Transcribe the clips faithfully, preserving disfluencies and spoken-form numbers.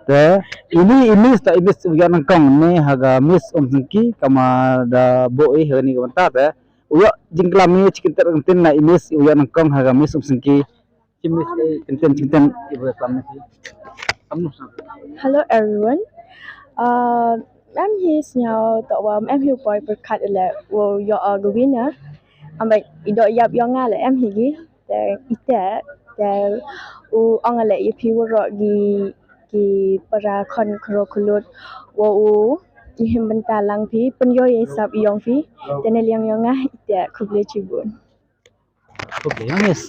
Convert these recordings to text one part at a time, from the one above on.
Te ini i Miss, ta i Miss u yoh nyngkong ne ha ka Miss Umsangki, kamwa da booh i ha kani ka bynta te u yoh jingklam i chi kyntet kyntien na i Miss u yoh nyngkong ha ka Miss Umsangki. Chi Miss, eh, kyntien, chi kyntien i wa klam ne ki. Hello everyone. Uh, em hi sñiaw toh wa em hi u poi pyrkhat le wow yoh, uh, ka winner. Am bai i doh yap yong nga le em hi ki. Te ite, te u ong le ya phi waroh ki, ki para khon khro khlut, wa u i him bynta lang phi, pynyoh ya i sap yong phi. Te na liang yong nga ite, khublei chibun. Khublei Miss.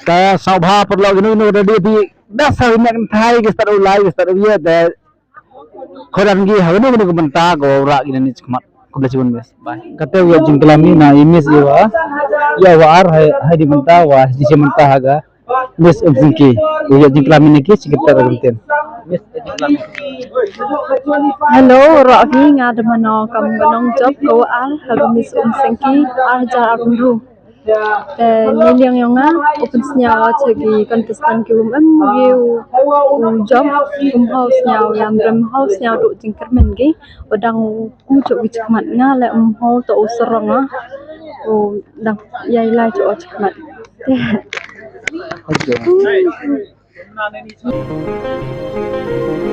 Te sñiawbha paralok, ino ino da dei phi da sa wi na kynthai ki stad u lai ki stad u ye, te khodan ki ha kano kano ka bynta ko rah ki na ni chikmat. Khublei chibun Miss. Bye. Kate u yoh jingklam i na i Miss i wa, ya wa ar hai, hai di bynta wa, di chi bynta ha ka Miss Umsangki. U yoh jingklam i na ki chi kyntet kyntien. Hello, roh hi nga da mano kam ka nongjop ko ar ha ka Miss Umsangki ar hajar arphaw ynru. Te na liang yong nga u pynsñiaw cha ki contestant ki wym em ye u, u jop, wym hoi sñiaw yam rem, hoi sñiaw duh jingkyrmen ki, wa dang u jop ki chikmat, nga le wym hoi toh u sarong a, u dang ya i lai cha o chikmat. Te. Okay.